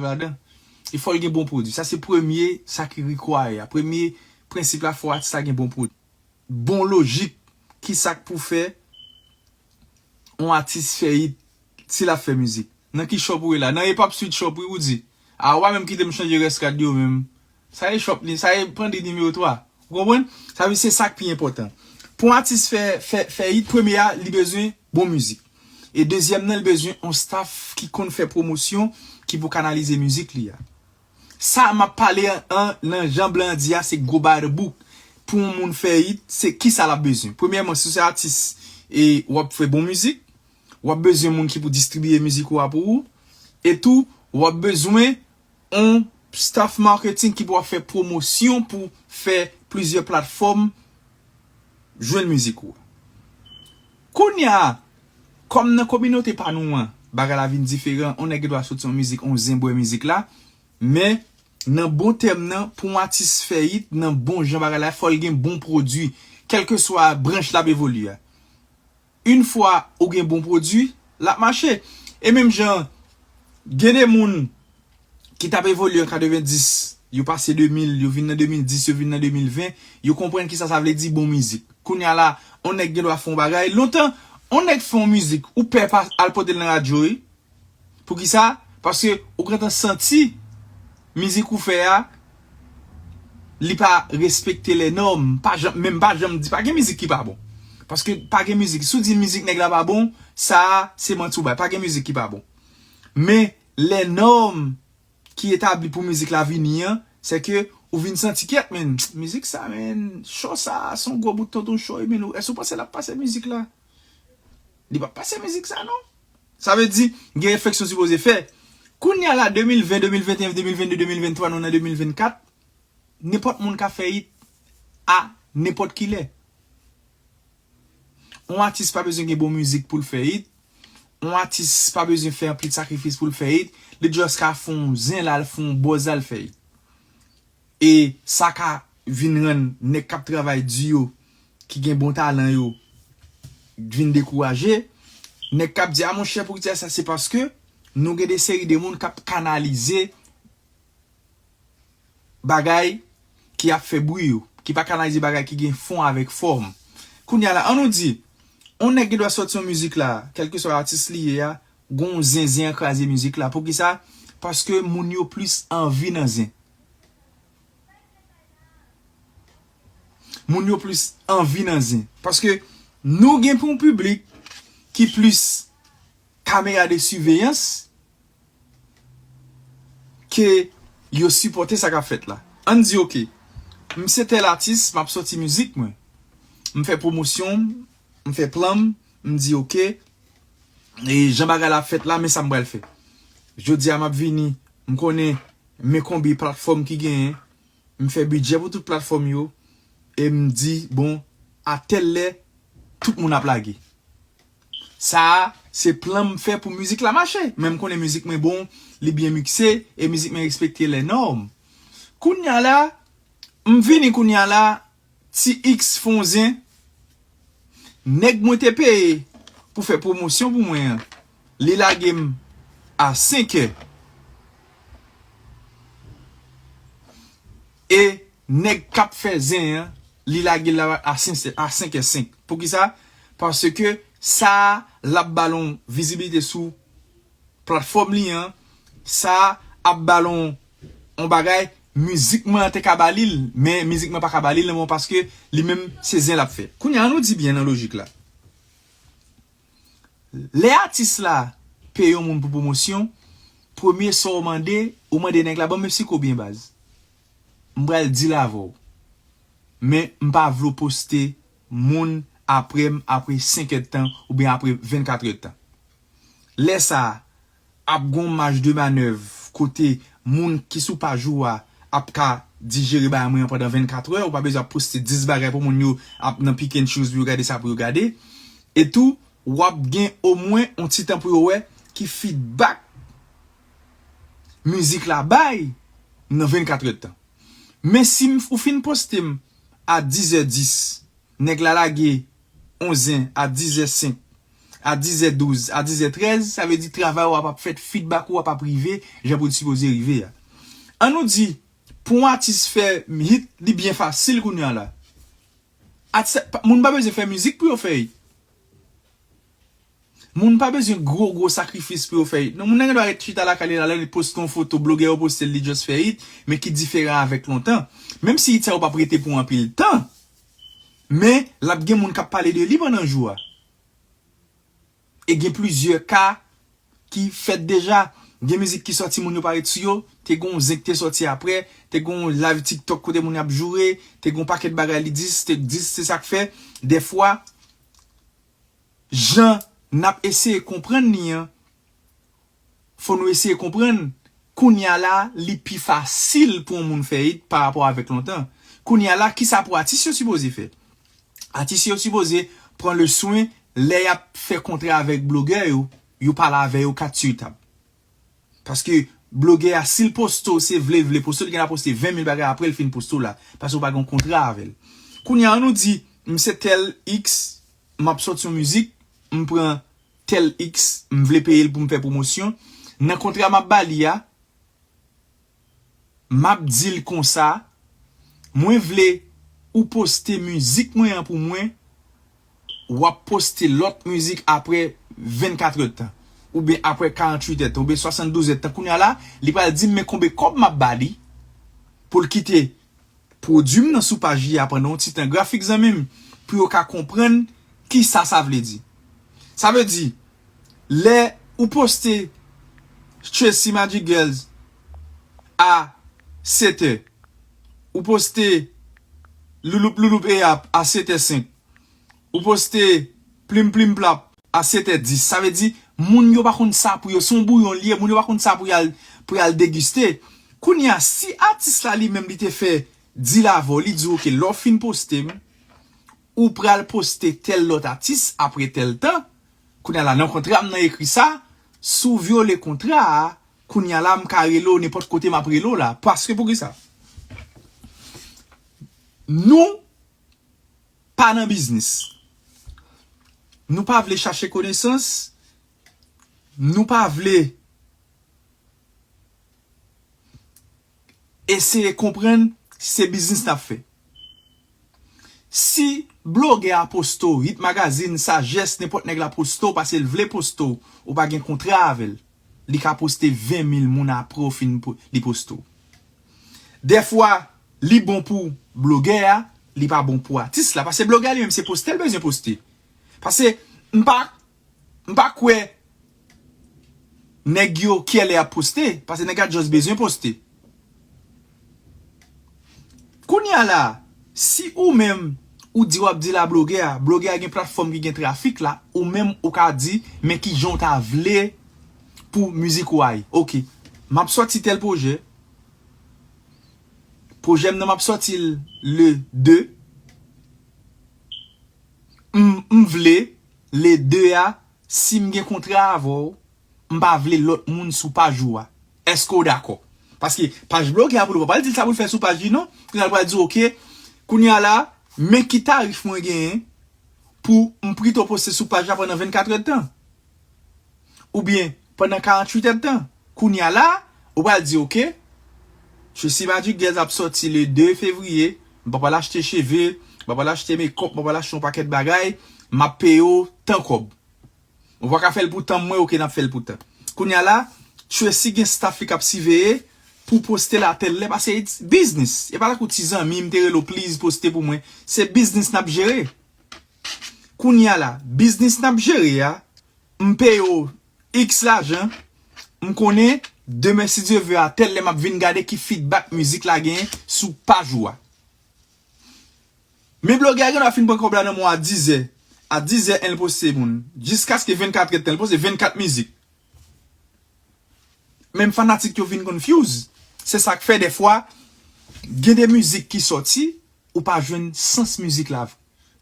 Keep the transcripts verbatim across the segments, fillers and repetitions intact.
ladan. E fò l gen bon pwodui. Sa se premye, sa ki require a. Premye prensip la, fò atis la gen bon pwodui. Bon lojik, ki sa k pou fè yon atis fè hit si l ap fè mizik? Nan ki shop ou ye la? Nan Epop Sweet Shop, wi, ou di. A, ou pa menm kite m chanje rès rad yo menm. Sa e shop li, sa e pandri nimewo twa. Ou konprann? Sa vle se sa k pi enpòtan. Pou yon atis fè, fè, fè hit, premye a, li bezwen bon mizik. E dezyèm nan, li bezwen yon staff ki konn fè pwomosyon, ki pou kanalize mizik li a. Sa m ap pale an, an, nan jan blan an di a, se go by the book. Pou yon moun fè hit, se ki sa l ap bezwen? Premyèman, si w se atis e w ap fè bon mizik, w ap bezwen moun ki pou distribiye mizik ou a pou ou. E tou, w ap bezwen yon staff marketing ki pou ap fè pwomosyon pou fè plizyè platfòm jwenn mizik ou a. Kounye a, kòm nan kominote pa nou an, bagay la vin diferan, yon nèg gen dwa soti yon mizik, yon zen bwè mizik la, men nan bon tèm nan, pou yon atis fè hit, nan bon jan bagay la, fò l gen bon pwodui, kèlkeswa branch l ap evolye a. Yon fwa ou gen bon pwodui, l ap mache. E menm jan, gen de moun ki t ap evolye an katrevenndis, yo pase de mil, yo vin nan de mil dis, yo vin nan de mil ven, yo konprann kisa sa vle di bon mizik. Kounye a la, yon nèg gen dwa fè yon bagay. Lontan, yon nèg fè yon mizik, ou pè pa al pote l nan radyo, wi. Poukisa? Paske ou gentan santi mizik ou fè a, li pa respekte lè nòm. Pa janm, menm pa janm di, pa gen mizik ki pa bon. Paske pa gen mizik. Si w di mizik nèg la pa bon, sa a, se manti w bay. Pa gen mizik ki pa bon. Men, lè nòm ki etabli pou mizik la vini an, se ke ou vin santi kyèt, men, mizik sa, men, cho sa, se yon gwo bout tonton cho, men, èske w panse l ap pase mizik la? Li p ap pase mizik sa, non. Sa vle di, gen refleksyon sipoze fè. Kounye a la, de mil ven, de mil venteyen, de mil vennde, de mil venntwa, nou nan de mil vennkat, nenpòt moun ka fè hit a nenpòt ki lè. Yon atis pa bezwen gen bon mizik pou l fè hit. Yon atis pa bezwen fè anpil sakrifis pou l fè hit. Li just ka fè yon zen la, l fè yon buzz la, l fè hit. E sa ka vin rann nèg k ap travay di yo, ki gen bon talan yo, vin dekouraje. Nèg k ap di, "A monchè, poukisa sa?" Se paske nou gen de seri de moun k ap kanalize bagay ki ap fè bri yo, ki pa kanalize bagay ki gen fon avèk fòm. Kounye a la, an nou di, yon nèg gen dwa sòti yon mizik la, kèlkeswa atis li ye a, gon zen, zen an kraze mizik la. Poukisa? Paske moun yo plis anvi nan zen. Moun yo plis anvi nan zen. Paske nou gen pou yon piblik ki plis kamera de siveyans ke yo sipòte sa k ap fèt la. Ann di, oke, m se tèl atis, m ap sòti mizik mwen. M fè pwomosyon m, m fè plan m, m di, oke, e jan bagay la ap fèt la, men sa m pral fè. Jodi a, m ap vini, m konnen men konbyen platfòm ki genyen, m fè bidjè pou tout platfòm yo, e m di, bon, a tèl lè, tout moun ap lage. Sa a, se plan m fè pou mizik la mache. Men m konnen mizik mwen bon, li byen mikse, e mizik mwen respekte lè nòm. Kounye a la, m vini kounye a la, Ti X fè yon zen, nèg mwen te peye pou fè pwomosyon pou mwen an, li lage m a senkè. E nèg k ap fè zen an, li lage l a senk, a senkè senk. Poukisa? Paske sa a, l ap ba l yon vizibilite sou platfòm li an, sa ap ba l yon, yon bagay, mizik mwen an te ka ba li l, men mizik mwen pa ka ba li l, non, paske li menm se zen l ap fè. Kounye a, nou di byen nan lojik la. Lè atis la peye yon moun pou pwomosyon, premye sa w mande, ou mande nèg la, "Ban m Mexico byen baz. M pral deal avè w. Men m pa vle w poste moun apre m, apre senk èdtan oubyen apre vennkat èdtan." Lè sa a, ap gon maj de manèv kote moun ki sou paj ou a ap ka dijere bagay mwen an pandan vennkat è, ou pa bezwen ap poste dis bagay pou moun yo ap nan pick and choose pou yo gade sa pou yo gade. E tou, w ap gen omwen yon ti tan pou yo wè ki feedback mizik la bay nan vennkat èdtan. Men si m, ou fin poste m a dis è dis, nèg la lage yon zen a dis è senk, a dizè douz, a dizè trèz, sa vle di travay ou a p ap fèt, feedback ou a p ap rive jan pou l sipoze rive a. An nou di, pou yon atis fè hit, li byen fasil kounye a la. Atis, pa- moun pa bezwen fè mizik pou yo fè hit. Moun pa bezwen gwo, gwo sakrifis pou yo fè hit. Non, moun nan gen dwa ret chita lakay li la, li poste yon foto, blogè yo poste l, li just fè hit, men ki diferan avèk lontan. Menm si hit sa yo p ap rete pou anpil tan, men l ap gen moun k ap pale de li pandan jou a. E gen plizyè ka ki fèt deja. Gen mizik ki sòti, moun yo pa ret sou yo. Te gen yon zen ki te sòti apre. Te gen yon live TikTok kote moun y ap joure. Te gen yon pakèt bagay li di, se te di, se sa k fè. Dèfwa, jan n ap eseye konprann li an, fò nou eseye konprann. Kounye a la, li pi fasil pou yon moun fè hit pa rapò avèk lontan. Kounye a la, kisa pou atis yo sipoze fè? Atis yo sipoze pran le swen lè y ap fè kontra avèk blogè yo, yo pale avè yo kat sou tab. Paske blogè a, si l poste w, se vle, vle poste w, li gen dwa poste ven mil bagay apre l fin poste w la. Paske w pa gen kontra avè l. Kounye a, an nou di, m se tèl X, m ap sòti yon mizik, m pran tèl X, m vle peye l pou m fè pwomosyon. Nan kontra m ap ba li a, m ap di l konsa, mwen vle ou poste mizik mwen an pou mwen, w ap poste lòt mizik apre vennkat èdtan, oubyen apre karanntuit èdtan, oubyen swasanndouz èdtan. Kounye a la, li pral di m men konbe kòb m ap ba li pou l kite pwodui m nan sou paj li a pandan yon ti tan. Grafik zanmi m, pou yo ka konprann kisa sa vle di. Sa vle di, lè ou poste Tracy Magic Girls a sèt è, ou poste Louloup Louloup Eyap a sèt è senk, ou poste Plim Plim Plap a sèt è dis. Sa vle di, moun yo pa konn sa pou yo. Se yon bouyon li ye, moun yo pa konn sa pou y al, pou y al degiste. Kounye a, si atis la li menm li te fè dil avè w, li di w, oke, lè w fin poste m, ou pral poste tèl lòt atis apre tèl tan. Kounye a la, nan kontra m nan ekri sa, si w vyole kontra a, kounye a la, m ka rele w nenpòt kote m ap rele w la. Paske poukisa? Nou pa nan biznis. Nou pa vle chache konesans. Nou pa vle eseye konprann si se biznis n ap fè. Si blogè a poste w, Hit Magazine, Sajès, nenpòt nèg la poste w, paske l vle poste w, ou pa gen kontra avè l, li ka poste ven mil moun apre w fin po- li poste w. Dèfwa, li bon pou blogè a, li pa bon pou atis la. Paske blogè a li menm se poste l bezwen poste. Paske m pa, m pa kwè nèg yo kiyè lè y ap poste, paske nèg la just bezwen poste. Kounye a la, si ou menm ou di w ap dil a blogè a, blogè a gen platfòm ki gen trafik la, ou menm ou ka di, men kijan w ta vle pou mizik ou a ye. Oke, m ap sòti tèl pwojè, pwojè m nan m ap sòti l le de, m, m vle le de a, si m gen kontra avè w, m pa vle lòt moun sou paj ou a. Èske w dakò? Paske paj blogè a pou li, w pa pral di l sa pou l fè sou paj li non. Kounye a l pral di, oke, kounye a la, men ki tarif mwen genyen pou m pito poste sou paj la pandan vennkat èdtan. Oubyen pandan karanntuit èdtan. Kounye a la, ou pral di, oke, Tracy Magic Girls ap sòti le de fevriye, m pa pral achte cheve, m pa pral achte mekòp, m pa pral achte yon pakèt bagay, m ap peye w tan kòb. Ou pa ka fè l pou tan mwen, oke, n ap fè l pou tan. Kounye a la, Tracy gen staff li k ap siveye pou poste l a tèl lè, paske it's business. E pa tankou ti zanmi m te rele w, please poste pou mwen. Se biznis n ap jere. Kounye a la, biznis n ap jere a, m peye w X lajan, m konnen demen si Dye vle a, tèl lè m ap vin gade ki feedback mizik la genyen sou paj ou a. Men blogè a gen dwa fin pran kòb la nan mwen a dizè. A dizè, en, l poste moun. Jiskaske vennkat èdtan, l poste vennkat mizik. Men fanatik yo vin confuse. Se sa k fè dèfwa, gen de mizik ki sòti, ou pa jwenn sans mizik la.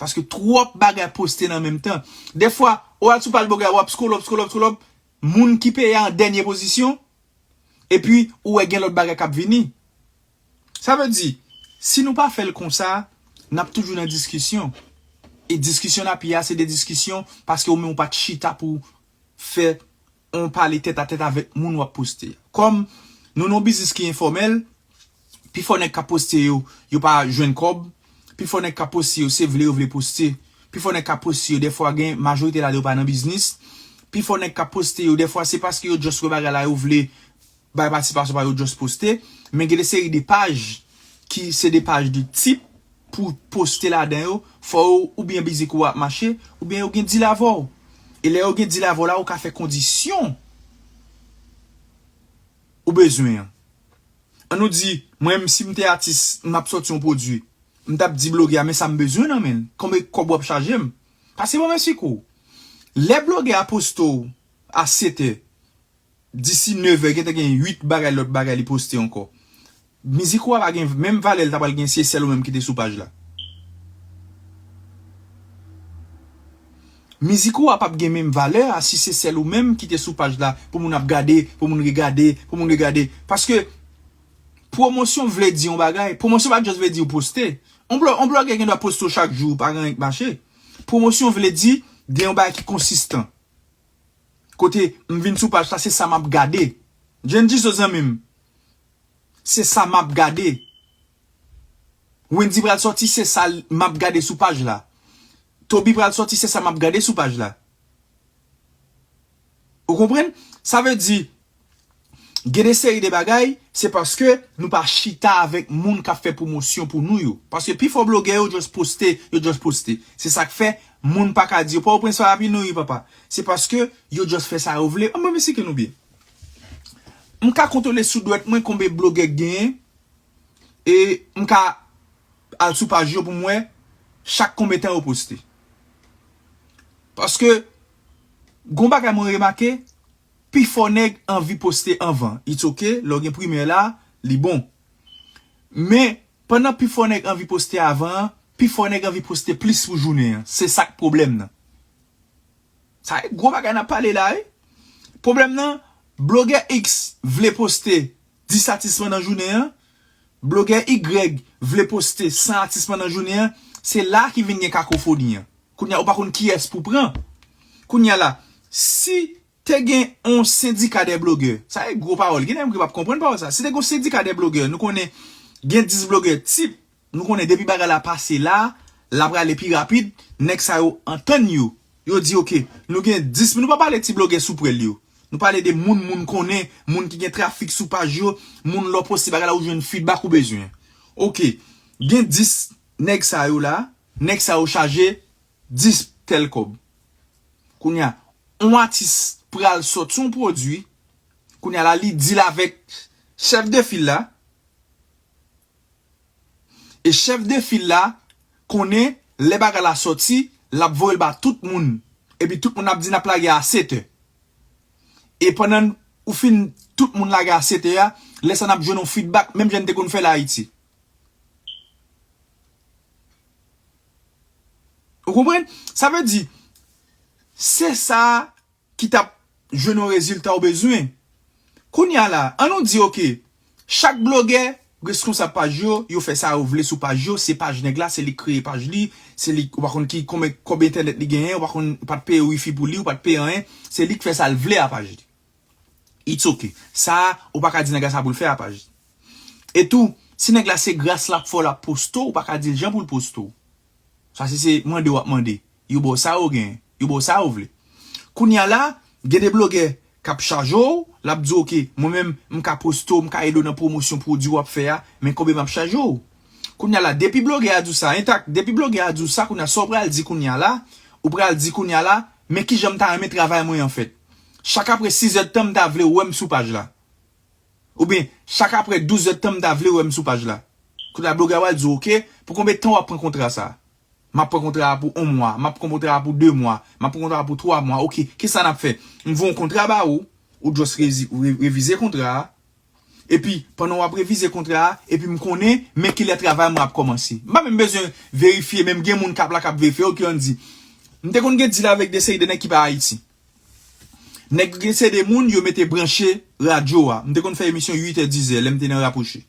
Paske twòp bagay poste nan menm tan. Dèfwa, ou al sou paj blogè a, w ap scroll up, scroll up, scroll up, moun ki peye a an dènye pozisyon, epi ou wè gen lòt bagay k ap vini. Sa vle di, si nou pa fè l konsa, n ap toujou nan diskisyon. E diskisyon n ap ye a, se de diskisyon paske ou menm ou pa t chita pou fè yon pale tèt a tèt avèk moun w ap poste. Kòm nou nan yon biznis ki enfòmèl, pifò nèg k ap poste yo, yo pa jwenn kòb. Pifò nèg k ap poste yo, se vle yo vle poste. Pifò nèg k ap poste yo, dèfwa gen majorite ladan yo pa nan biznis. Pifò nèg k ap poste yo, dèfwa se paske yo just wè bagay la, yo vle bay patisipasyon pa yo just poste. Men gen de seri de paj ki se de paj de tip pou poste ladan yo, fò yo oubyen biznis ou ap mache, oubyen yo gen deal avè w. E lè yo gen deal avè w la, ou ka fè kondisyon ou bezwen an. An nou di, mwen menm si m te atis, m ap sòti yon pwodui, m t ap di blogè a, men sa m bezwen nan men l, konbyen kòb w ap chaje m? Pase ban mwen sik ou. Lè blogè a poste w a sèt è, disi nèf è, gentan gen uit bagay, lòt bagay li poste ankò. Mizik ou a pa gen menm valè l ta pral gen si se sèl ou menm ki te sou paj la. Mizik ou a p ap gen menm valè a si se sèl ou menm ki te sou paj la pou moun ap gade, pou moun regade, pou moun regade. Paske pwomosyon vle di yon bagay. Pwomosyon pa just vle di ou poste. Yon blò, yon blogè gen dwa poste w chak jou, pa gen anyen k mache. Pwomosyon vle di gen yon bagay ki konsistan. Kote m vin sou paj la, se sa m ap gade. Jenn Jizo zanmi m, se sa m ap gade. Wendy pral sòti, se sa l- m ap gade sou paj la. Toby pral sòti, se sa m ap gade sou paj la. Ou konprann? Sa vle di, gen de seri de bagay, se paske nou pa chita avèk moun k ap fè pwomosyon pou nou yo. Paske pifò blogè yo just poste, yo just poste. Se sa k fè moun pa ka di yo, Pòtoprens pa ap inoyi, papa. Se paske yo just fè sa yo vle. An mwen mesike nou byen. M ka kontwole sou dwèt mwen konbyen blogè k genyen, e m ka al sou paj yo pou m wè chak konbyen tan yo poste. Paske, gon bagay mwen remake, pifò nèg anvi poste anvan. It's ok, lè w gen primè la, li bon. Men, pandan pifò nèg anvi poste avan an, pifò nèg anvi poste plis pou jounen an. Se sa k pwoblèm nan. Sa e gwo bagay n ap pale la, wi. Pwoblèm nan, blogè X vle poste dis atis pandan jounen an, blogè Y vle poste san atis pandan jounen an, se la ki vin gen kakofoni an. Kounye a, ou pa konn kiyès pou pran. Kounye a la, si te gen yon sendika dè blogè, sa e gwo pawòl, gen nèg ki p ap konprann pawòl sa. Si te gen yon sendika dè blogè, nou konnen gen dis blogè tip, nou konnen depi bagay la pase la, l ap rale pi rapid, nèg sa yo antann yo. Yo di, ok, nou gen dis, nou pa pale ti blogè sou pwèl yo. Nou pale de moun, moun konnen, moun ki gen trafik sou paj yo, moun lè w poste bagay la, ou jwenn feedback ou bezwen. Ok, gen dis nèg sa yo la, nèg sa yo chaje dis tèl kòb. Kounye a, yon atis pral sòti yon pwodui, kounye a la, li deal avèk chèf de fil la, e chèf de fil la konnen lè bagay la sòti, l ap voye l ba tout moun. Epi tout moun ap di n ap lage a sèt è. E pandan ou fin tout moun lage a sèt è a, lè sa n ap jwenn yon feedback, menm jan n te konn fè l Ayiti. Ou konprann? Sa vle di, se sa ki t ap jwenn yon rezilta w bezwen. Kounye a la, an nou di, ok, chak blogè reskonsab paj yo, yo fè sa yo vle sou paj yo, se paj nèg la, se li k kreye paj li, se li, ou pa konn ki, konbyen kòb entènèt li genyen, ou pa konn, ou pa t peye wifi pou li, ou pa t peye anyen, se li k fè sa l vle a paj li. It's ok. Sa a, ou pa ka di nèg la sa pou l fè a paj li. E tou, si nèg la se gras l ap fè w l ap poste w, ou pa ka di l jan pou l poste w. Sa se, se mande w ap mande. Yo ba w sa yo gen. Yo ba w sa yo vle. Kounye a la, gen de blogè k ap chaje w, l ap di w, ok, mwen menm, m ka poste w, m ka ede w nan pwomosyon pwodui w ap fè a, men konbyen m ap chaje w? Kounye a la, depi blogè a di w sa, entak, depi blogè a di w sa, kounye a, sa w pral di kounye a la, ou pral di kounye a la, men kijan m ta renmen travay mwen an fèt. Chak apre sis è tan m ta vle wè m sou paj la. Oubyen, chak apre douz è tan m ta vle wè m sou paj la. Kounye a blogè a pral di w, ok, pou konbyen tan w ap pran kontra sa a? M ap pran kontra a pou yon mwa, m ap pran kontra a pou de mwa, m ap pran kontra a pou twa mwa. Ok, kisa n ap fè? M voye yon kontra ba ou, ou just rezi- re- revize kontra a. Epi, pandan w ap revize kontra a, epi m konnen men kilè travay mwen ap kòmanse. M pa menm bezwen verifye, menm gen moun k ap la k ap verifye, ok, ann di. M te konn gen deal avèk de seri de nèg ki pa Ayiti. Nèg gen se de moun yo mete branche radyo a. M te konn fè emisyon uit è, diz è, lè m te nan Rapwoche.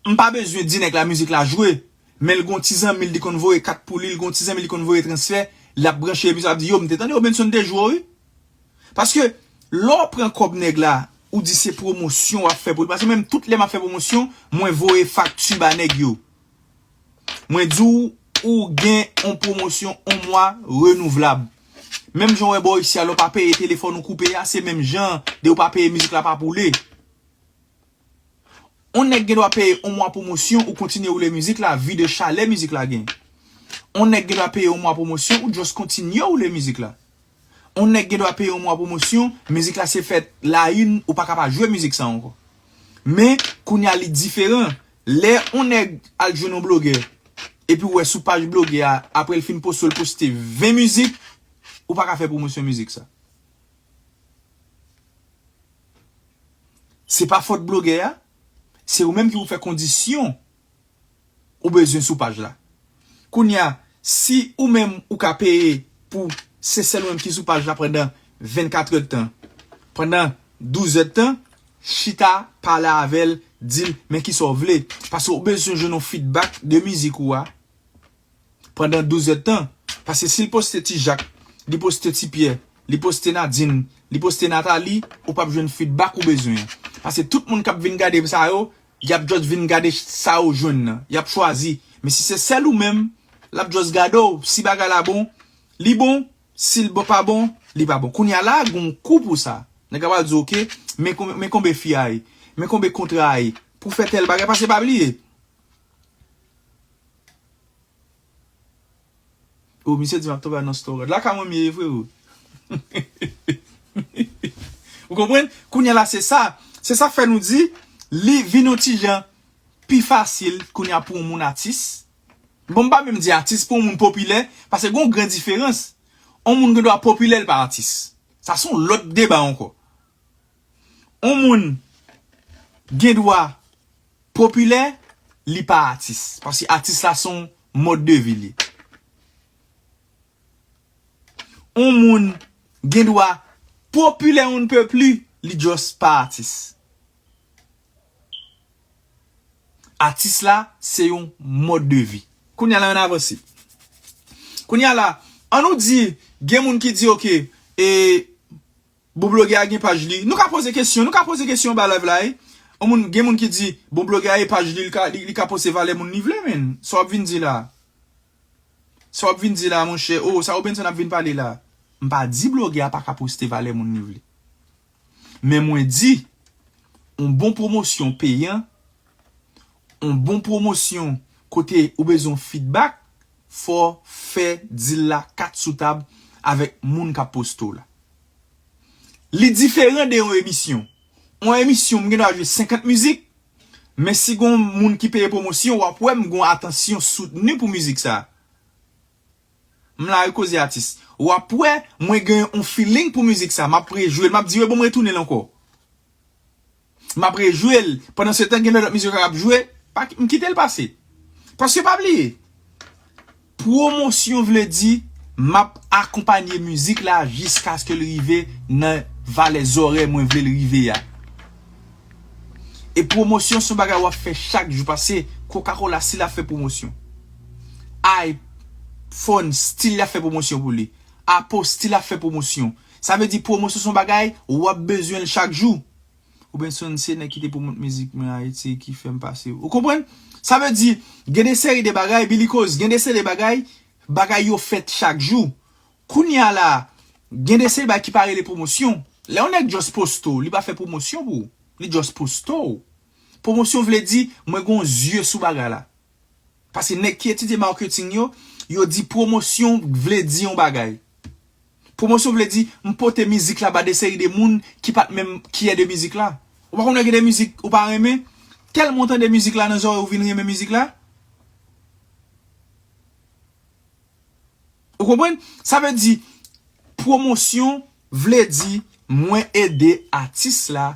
M pa bezwen di nèg la mizik la jwe, Men l gon ti zanmi l li konn voye kat pou li, l gon ti zanmi l li konn voye transfè, l ap branche epi sa ap di, yo, m te tande Robenson te jwe w, wi. Paske, lè w pran kòb nèg la, ou di se pwomosyon w ap fè pou li. Paske menm tout lè m ap fè pwomosyon, mwen voye fakti ba nèg yo. Mwen di w, ou gen yon pwomosyon yon mwa renouvlab. Menm jan w wè bò isi a, lè w pa peye telefòn ou koupe a, se menm jan de ou pa peye mizik la pa poule. On nèg gen dwa peye yon mwa pwomosyon, ou kontinye woule mizik la, vi de chalè mizik la gen. On nèg gen dwa peye yon mwa pwomosyon, ou just kontinye woule mizik la. On nèg gen dwa peye yon mwa pwomosyon, mizik la se fèt la une, ou pa ka pa jwe mizik sa ankò. Men, kounye a li diferan. Lè on nèg al jwenn yon blogè, epi w wè sou paj blogè a, apre l fin poste, l poste ven mizik, ou pa ka fè pwomosyon mizik sa. Se pa fòt blogè a, se ou menm ki pou fè kondisyon ou bezwen sou paj la. Kounye a, si ou menm ou ka peye pou se sèl ou menm ki sou paj la pandan vennkat èdtan, pandan douz èdtan, chita, pale avè l, di l, men kisa w vle. Paske ou bezwen jwenn yon feedback de mizik ou a pandan douz èdtan. Paske si l poste Ti Jak, li poste Ti Pyè, li poste Nadine, li poste Nathalie, ou p ap jwenn feedback ou bezwen an. Paske tout moun k ap vin gade sa yo, y ap just vin gade sa yo jwenn nan. Y ap chwazi. Men si se sèl ou menm, l ap just gade w. Si bagay la bon, li bon. Si l bon, pa bon, li pa bon. Kounye a la, gon kou pou sa. Nèg la pral di, oke, men konbe, men konbe fi a ye, men konbe kontra a ye. Pou fè tèl bagay, paske pa bliye. O, misye di m ap travay nan store. Lakay mwen m ye, frero. Ou konprann? Kounye a la, se sa. Se sa k fè nou di, li vin yon ti jan pi fasil kounye a pou yon moun atis. Bon, m pa menm di atis pou yon moun popilè, paske gon gran diferans. Yon moun gen dwa popilè, l pa atis. Sa se yon lòt deba ankò. Yon moun gen dwa popilè, li pa atis. Paske atis la se yon mòd de vi li. Yon moun gen dwa popilè on ne peut plus, li just pa atis. Atis la, se yon mòd de vi. Kounye a la, ann avanse. Kounye a la, ann nou di, gen moun ki di, oke, e, bon blogè a gen paj li. Nou ka poze kesyon, nou ka poze kesyon ba live la, e. Yon moun, gen moun ki di, bon blogè a e paj li, li ka, li, li ka poste valè moun li vle, men. Sa w ap vin di la? Sa w ap vin di la, monchè? O, sa Robenson ap vin pale la? M pa di blogè a pa ka poste valè moun li vle. Men mwen di, yon bon pwomosyon peyan, yon bon pwomosyon kote ou bezwen feedback, fò w fè deal la kat sou tab avèk moun k ap poste w la. Li diferan de yon emisyon. Yon emisyon, m gen dwa jwe senkant mizik, men si gon moun ki peye pwomosyon, w ap wè m gon atansyon soutni pou mizik sa. M la wi koze atis. W ap wè, mwen gen yon feeling pou mizik sa. M ap rejwe l, m ap di, yo, bon, m retounen l ankò. M ap rejwe l. Pandan se tan, gen lòt mizik k ap jwe, pa ki-, m kite l pase. Paske pa bliye, pwomosyon vle di, m ap akonpanye mizik la jiskaske l rive nan valè zòrè mwen vle l rive a. E pwomosyon se yon bagay w ap fè chak jou, paske Coca-Cola still ap fè pwomosyon. iPhone still ap fè pwomosyon pou li. Apple still ap fè pwomosyon. Sa vle di pwomosyon se yon bagay w ap bezwen l chak jou. Robenson se nèg ki te pwomot mizik mwen Ayiti ki fè m pase. Ou konprann? Sa vle di, gen de seri de bagay, Billy Coz, gen de seri de bagay, bagay yo fèt chak jou. Kounye a la, gen de seri bagay ki pa rele pwomosyon. Lè yon nèg just poste w, li pa fè pwomosyon pou ou. Li just poste w. Pwomosyon vle di, mwen gon zye sou bagay la. Paske nèg ki etidye marketing yo, yo di pwomosyon vle di yon bagay. Pwomosyon vle di, m pote mizik la ba de seri de moun ki pa t menm kiyè de mizik la. Ou pa konnen gen de mizik ou pa renmen? Tèlman w tande mizik la nan zòrèy ou vin renmen mizik la. Ou konprann? Sa vle di, pwomosyon vle di, mwen ede atis la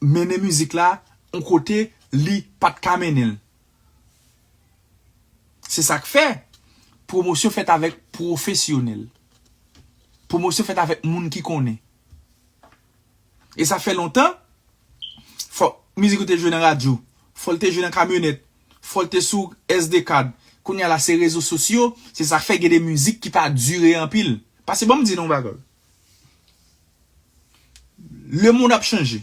mennen mizik la yon kote li pa t ka mennen l. Se sa k fè pwomosyon fèt avèk pwofesyonèl. Pwomosyon fèt avèk moun ki konnen. E sa fè lontan, fò mizik ou te jwe nan radyo, fò l te jwe nan kamyonèt, fò l te sou S D card, Kounye a la, se rezo sosyo, se sa k fè gen de mizik ki pa dire anpil. Paske ban m di nou yon bagay. Lemonn ap chanje.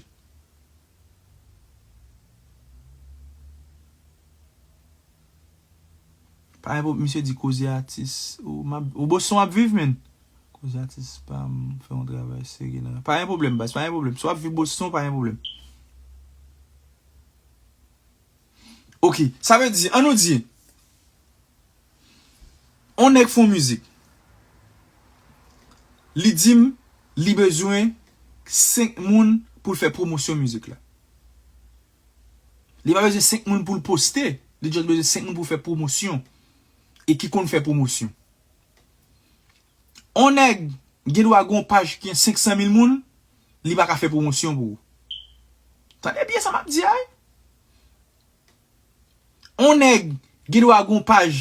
Pa gen pwob-, misye di koze atis. Ou, m ap, ou Boston ap viv, menn. Koze atis pa m fè yon travay serye nan. Pa gen pwoblèm, baz, pa gen pwoblèm. Si w ap viv Boston, pa gen pwoblèm. Ok, sa vle di, an nou di, on nèg fè yon mizik. Li di m, li bezwen senk moun pou l fè pwomosyon mizik la. Li pa bezwen senk moun pou l poste, li just bezwen senk moun pou fè pwomosyon. E ki konn fè pwomosyon. On nèg gen dwa gen yon paj ki gen senk san mil moun, li pa ka fè pwomosyon pou ou. Tande byen sa m ap di a, wi. On nèg gen dwa gen yon paj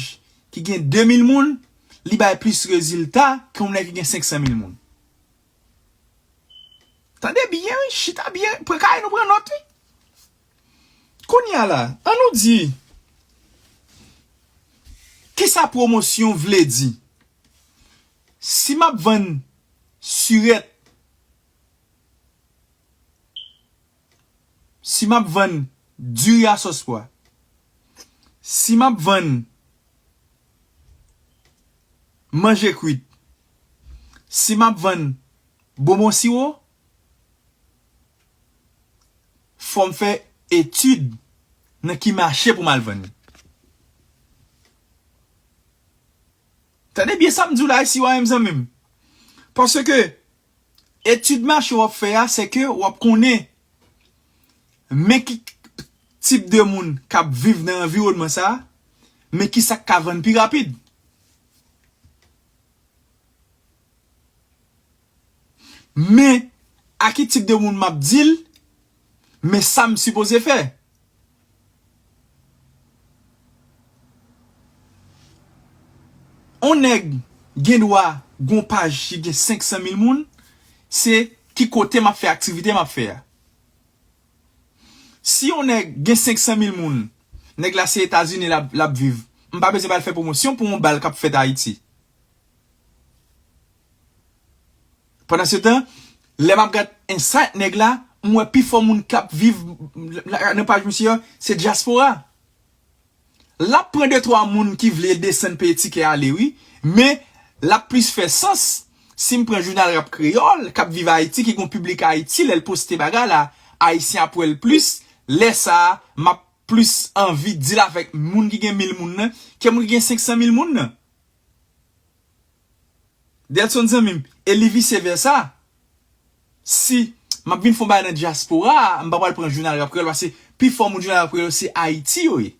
ki gen de mil moun, li bay plis rezilta ke yon nèg ki gen senk san mil moun. Tande byen, wi, chita byen, pran kay nou pran nòt, wi. Kounye a la, an nou di, kisa pwomosyon vle di? Si m ap vann sirèt, si m ap vann diri a sòs pwa, si m ap vann manje kwit, si m ap vann bonbon siwo, fò m fè etid nan ki mache pou m al vann li. Tande byen sa m di w la, si w a m zanmi m. Paske etid mache w ap fè a, se ke w ap konnen men ki tip de moun k ap viv nan anviwònman sa a, men ki sa k ka vann pi rapid. Men a ki tip de moun m ap di l, men sa m sipoze fè. On nèg gen dwa gon paj ki gen senk san mil moun, se ki kote m ap fè aktivite m ap fè a. Si on nèg gen senk san mil moun, nèg la se Etazini l ap, l ap viv, m pa bezwen ba l fè pwomosyon pou on bal k ap fèt Ayiti. Pandansetan, lè m ap gad Insight nèg la, m wè pifò moun k ap viv nan paj misye yo, se dyaspora. L ap pran de twa moun ki vle desann peye tikè ale, wi, men l ap plis fè sans si m pran jounal Rap Kreyòl k ap viv Ayiti, ki gon piblik Ayiti, lè l poste bagay la, Ayisyen ap wè l plis. Lè sa a, m ap plis anvi deal avèk moun ki gen mil moun nan ke moun ki gen senk san mil moun nan. Delson zanmi m, e li vise vèsa. Si m ap vin fè yon bagay nan dyaspora a, m pa pral pran jounal Rap Kreyòl, paske pifò moun jounal Rap Kreyòl se Ayiti yo ye.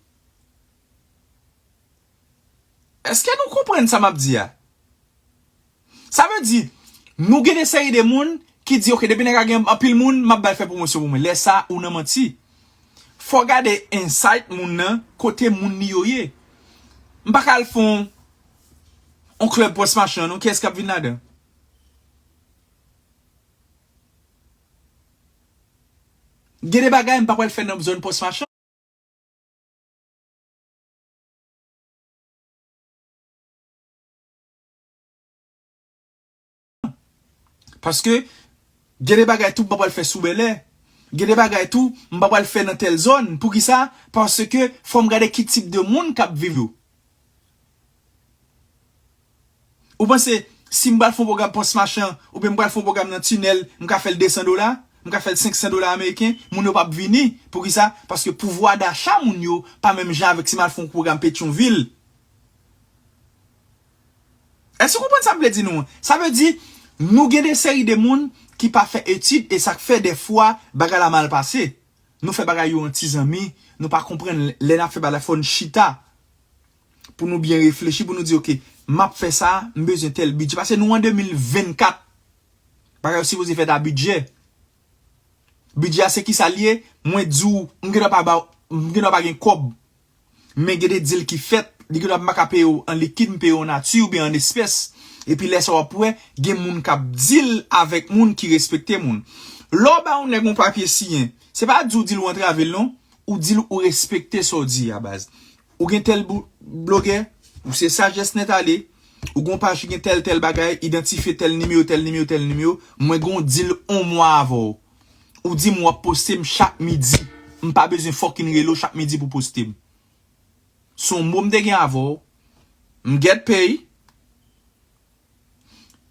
Èske nou konprann sa m ap di a? Sa vle di, nou gen de seri de moun ki di, "Ok, depi nèg la gen anpil moun, m ap ba l fè pwomosyon pou mwen." Lè sa, ou nan manti. Fò w gade Insight moun nan, kote moun li yo ye. M pa ka al fè yon, yon klèb pòs machan, non, kiyès k ap vin ladan? Gen de bagay m pa pral fè nan zòn pòs machan. Paske gen de bagay tou m pa pral fè sou Bèlè. Gen de bagay tou m pa pral fè nan tèl zòn. Poukisa? Paske fò m gade ki tip de moun k ap viv yo. Ou panse si m pral fè yon pwogram pòs machan, oubyen m pral fè yon pwogram nan tinèl, m ka fè l de san dola, m ka fè l senk san dola ameriken, moun yo p ap vini. Poukisa? Paske pouvwa dacha moun yo pa menm jan avèk si m al fè yon pwogram Petyonvil. Èske w konprann sa m vle di nou an? Sa vle di, nou gen de seri de moun ki pa fè etid, e sa k fè dèfwa bagay la mal pase. Nou fè bagay yo an ti zanmi, nou pa konprann lè n ap fè bagay la, fò n chita pou nou byen reflechi, pou nou di, "Ok, m ap fè sa, m bezwen tèl bidjè." Paske nou an de mil vennkat, bagay yo sipoze fèt a bidjè. Bidjè a se kisa l ye? Mwen di w, m gen dwa pa ba w, m gen dwa pa gen kòb. Men gen de deal ki fèt, li gen dwa m pa ka peye w an likid, m peye w an nati oubyen an espès. Epi lè sa w ap wè, gen moun k ap deal avèk moun ki respekte moun. Lè w ba yon nèg yon papye siyen, se pa di w di l ou antrave l non, ou di l ou respekte sa w di a baz. Ou gen tèl bou- blogè, ou se Sajès Nèt Ale, ou gon paj ki gen tèl, tèl bagay, idantifye tèl nimewo, tèl nimewo, tèl nimewo, mwen gon deal on mwa avè w. Ou di m w ap poste m chak midi. M pa bezwen fucking rele w chak midi pou poste m. Se yon mo m te gen avè w. M get pay.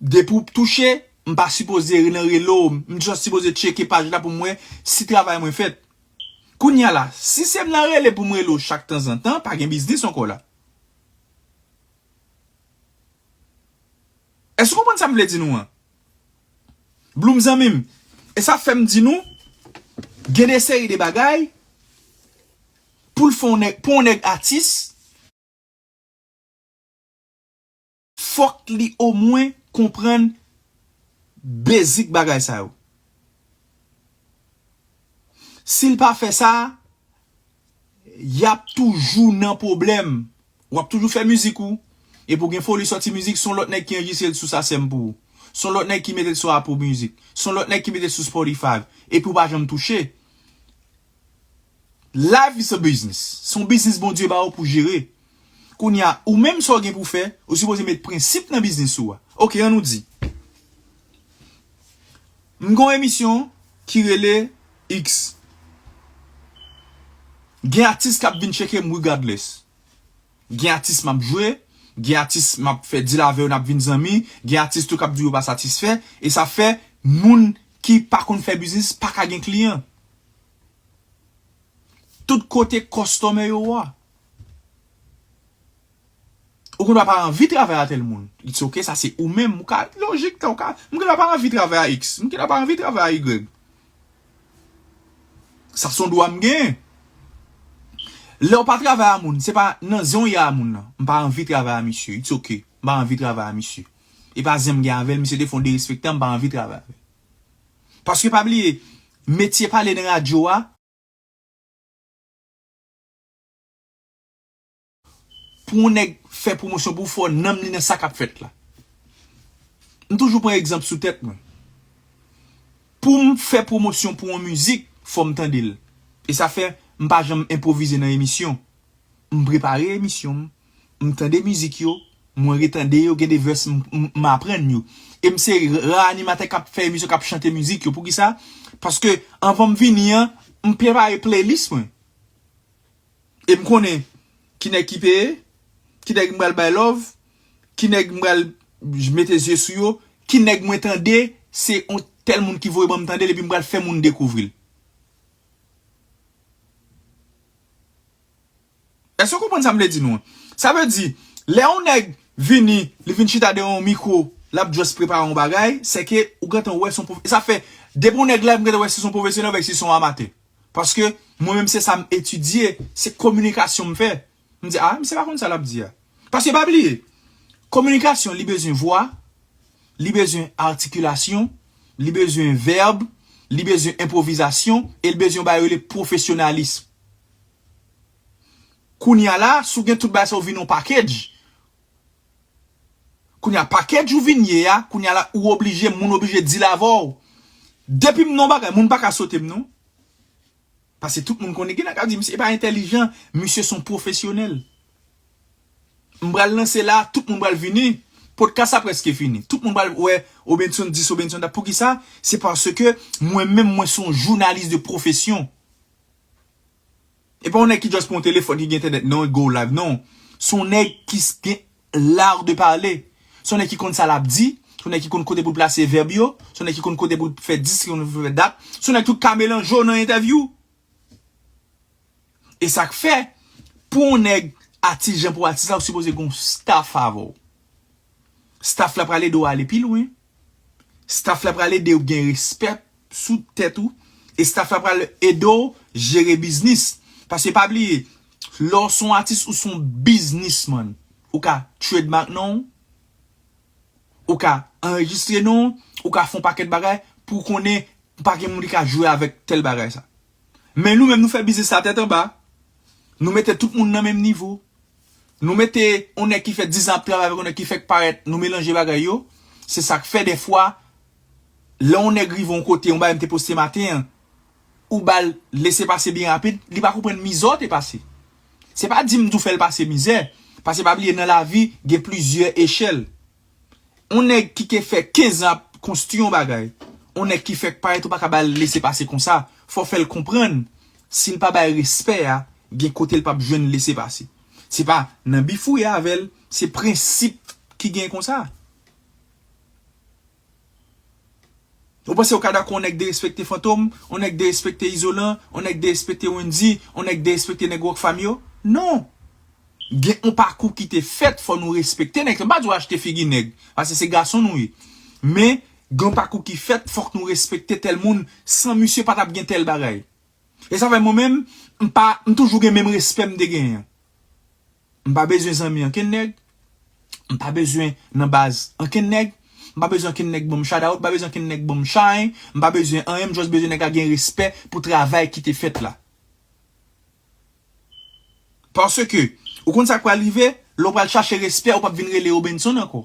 Depi w touche, m pa sipoze nan rele w. M just sipoze tcheke paj la pou m wè si travay mwen fèt. Kounye a la, si se m nan rele pou m rele w chak tanzantan, pa gen biznis ankò la. Èske w konprann sa m vle di nou an? Bloom zanmi m, e sa fè m di nou, gen de seri de bagay, pou l fè yon nèg, pou yon nèg atis, fòk li omwen konprann basic bagay sa yo. Si l pa fè sa, y ap toujou nan pwoblèm. W ap toujou fè mizik ou. Epi w gen foli sòti mizik, se yon lòt nèg ki anrejistre l sou Sasèm pou ou. Se yon lòt nèg ki mete l sou Apple Music. Se yon lòt nèg ki mete l sou Spotify. Epi w pa janm touche. Life is a business. Se yon biznis Bondye ba ou pou jere. Kounye a, ou menm sa w gen pou fè, ou sipoze met prensip nan biznis ou a. Oke, ann nou di. M gen yon emisyon ki rele X. Gen atis k ap vin tcheke m regardless. Gen atis m ap jwe, gen atis m ap fè deal avè yo, n ap vin zanmi, gen atis tou k ap di yo pa satisfè, e sa fè moun ki pa konn fè biznis pa ka gen kliyan. Tout kote customer yo a. Ou konn pa anvi travay a tèl moun. It's ok, sa se ou menm. Ou ka lojik, ou ka, m konn pa anvi travay a X. M konn pa anvi travay a Y. Sa se yon dwa m genyen. Lè w pa travay a moun, se pa nan zen w ye a moun nan. M pa anvi travay a misye. It's ok. M pa anvi travay a misye. E pa zen m gen avè l, misye te fè yon derespektan, m pa anvi travay avè l. Paske pa bliye, metye pale nan radyo a, pou yon nèg fè pwomosyon pou ou, fò nanm li nan sa k ap fèt la. M toujou pran egzanp sou tèt mwen. Pou m fè pwomosyon pou yon mizik, fò m tande l. E sa fè m pa janm enpwovize nan emisyon. M prepare emisyon m, m tande mizik yo, mwen retande yo, gen de vès m, m, m aprann yo. E m se ra animatè k ap fè emisyon, k ap chante mizik yo. Poukisa? Paske anvan m vini an, m prepare playlist mwen. E m konnen ki nèg ki peye, ki nèg m pral bay love, ki nèg m pral mete zye sou yo, ki nèg mwen tande, se yon tèl moun ki voye ban m tande l, epi m pral fè moun dekouvri l. Èske w konprann sa m vle di nou an? Sa vle di, lè yon nèg vini, li vin chita dèyè yon mikwo, l ap just prepare yon bagay, sèke ou gentan wè se yon pwofe-, sa fè, depi yon nèg la, m gentan wè si se yon pwofesyonèl oubyen si se yon amatè. Paske mwen menm se sa m etidye, se kominikasyon m fè. M di, a, misye pa konn sa l ap di a. Paske pa bliye, kominikasyon, li bezwen vwa, li bezwen atikilasyon, li bezwen vèb, li bezwen enpwovizasyon, e li bezwen yon bagay yo rele pwofesyonalis. Kounye a la, si w gen tout bagay sa yo vin yon package. Kounye a, package ou vin ye a, kounye a la, ou oblije, moun oblije deal avè w. Depi m nan yon bagay, moun pa ka sote m non. Paske tout moun konnen, gen nèg k ap di, misye pa entèlijan, misye se yon pwofesyonèl. M pral lanse la, tout moun pral vini. Podcast la prèske fini. Tout moun pral wè Obenson dis, Obenson dat. Poukisa? Se paske mwen menm, mwen se yon jounalis de pwofesyon. E pa yon nèg ki just pran yon telefòn ki gen entènèt, non, go live, non. Se yon nèg ki s- gen l'art de parler. Se yon nèg ki konn sa l ap di, se yon nèg ki konn kote pou l plase vèb yo, se yon nèg ki konn kote pou l fè dis, ki konn fè dat, se yon nèg tou ka melanje w nan entèvyou. E sa k fè, pou yon nèg atis jan pou atis la, ou sipoze gen yon staff avè w. Staff la pral ede w ale pi lwen. Staff la pral ede w gen respè sou tèt ou. E staff la pral ede w jere biznis. Paske pa bliye, lè w se yon atis, ou se yon biznismann. Ou ka trademark non w, ou ka anrejistre non w, ou ka fè yon pakèt bagay pou w konnen pa gen moun ki ka jwe avèk tèl bagay sa. Men nou menm nou fè biznis la tèt anba. Nou mete tout moun nan menm nivo. Nou mete yon nèg ki fè diz an ap travay avèk yon nèg ki fèk parèt, nou melanje bagay yo. Se sa k fè dèfwa, lè yon nèg rive yon kote, yon bagay m te poste maten an, ou ba l lese pase byen rapid, li pa konprann mizè w te pase. Se pa di m di w fè l pase mizè, paske pa bliye nan lavi, gen plizyè echèl. On nèg ki ke fè kenz an ap konstwi yon bagay, on nèg ki fèk parèt, ou pa ka ba l lese pase konsa. Fò w fè l konprann, si l pa bay respè a, gen kote l p ap jwenn lese pase. Se pa nan bif ou ye avè l, se prensip ki gen konsa. Ou panse ou ka dakò on nèg derespekte Fantom, on nèg derespekte Izolan, on nèg derespekte Wendy, on nèg derespekte nèg Rockfam yo? Non. Gen on pakou ki te fèt, fò nou respekte nèg. M pa di w achte figi nèg, paske se gason nou ye. Men, gen on pakou ki fèt, fòk nou respekte tèl moun, san misye pa t ap gen tèl bagay. E sa fè mwen menm, m pa, m toujou gen menm respè m te genyen an. M pa bezwen zanmi ankenn nèg. M pa bezwen nan baz ankenn nèg. M pa bezwen ankenn nèg ban m shout out, m pa bezwen ankenn nèg ban m shine, m pa bezwen anyen, m just bezwen nèg la gen respè pou travay ki te fèt la. Paske, ou konn sa k pral rive, lè w pral chache respè, ou p ap vin rele Obenson ankò.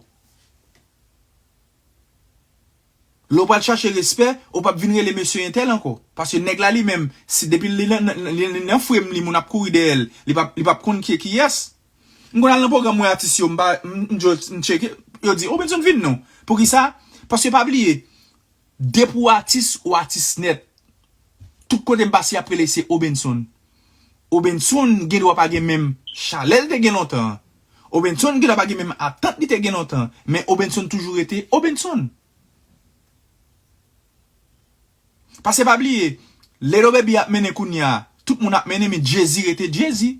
Lè w pral chache respè, ou p ap vin rele mesye entèl ankò. Paske nèg la li menm, si depi li nan, nan, li, li nan frame li, moun ap kouri dèyè l, li p ap, li p ap konn ki, kiyès. M konn al nan pwogram wè atis yo, m pa, m, m, m tcheke, yo di, Obenson vin non. Poukisa? Paske pa bliye, depi w atis, ou atis nèt. Tout kote m pase, y ap rele se Obenson. Obenson gen dwa pa gen menm chalè l te gen lontan an. Obenson gen dwa pa gen menm atant li te gen lontan an. Men Obenson toujou rete Obenson. Paske pa bliye, Little Baby ap mennen kounye a, tout moun ap mennen, men Jay-Z rete Jay-Z.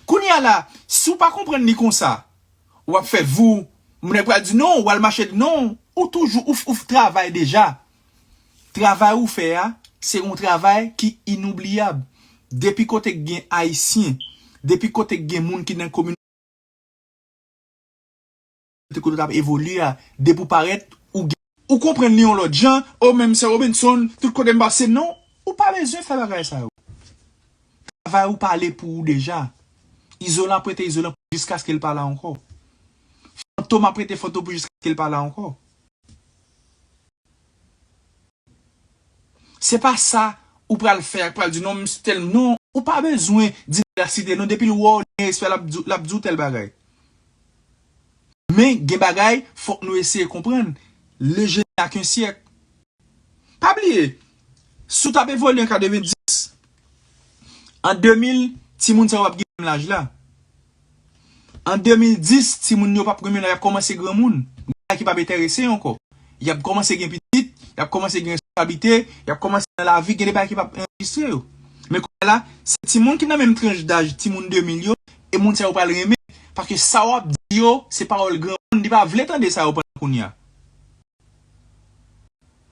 Kounye a la, si w pa konprann li konsa, w ap fè vou, moun nan pral di non, w al mache di non, ou toujou, ou, ou travay deja. Travay ou fè a, se yon travay ki inoubliyab. Depi kote k gen Ayisyen, depi kote k gen moun ki nan kominote kote w t ap evolye a, depi w parèt, ou gen, ou konprann li yon lòt jan, o menm sè Obenson, tout kote m pase, non, ou pa bezwen fè bagay sa yo. Travay ou pale pou ou deja. Izolan ap rete Izolan jiskaske l pa la ankò. Fantom ap rete Fantom pou jiskaske l pa la ankò. Se pa sa ou pral fè ak pral di non, m tèl, non, ou pa bezwen di nèg la site non, depi l wè w gen respè, l ap di, l ap di w tèl bagay. Men gen bagay, fòk nou eseye konprann. Le jeune n'a qu'un siècle. Pa bliye, si w t ap evolye an katrevenndis, an de mil, timoun sa yo p ap gen menm laj la. An de mil dis, timoun yo p ap gen menm laj, y ap kòmanse granmoun. Gen bagay ki p ap enterese yo ankò. Y ap kòmanse gen pitit, y ap kòmanse gen responsablite, y ap kòmanse nan lavi, gen de bagay ki p ap anrejistre yo. Men kounye a la, se timoun ki nan menm tranch daj timoun de mil yo, e moun sa yo pral renmen, paske sa w ap di yo, se pawòl granmoun, li pa vle tande sa yo pandan kounye a.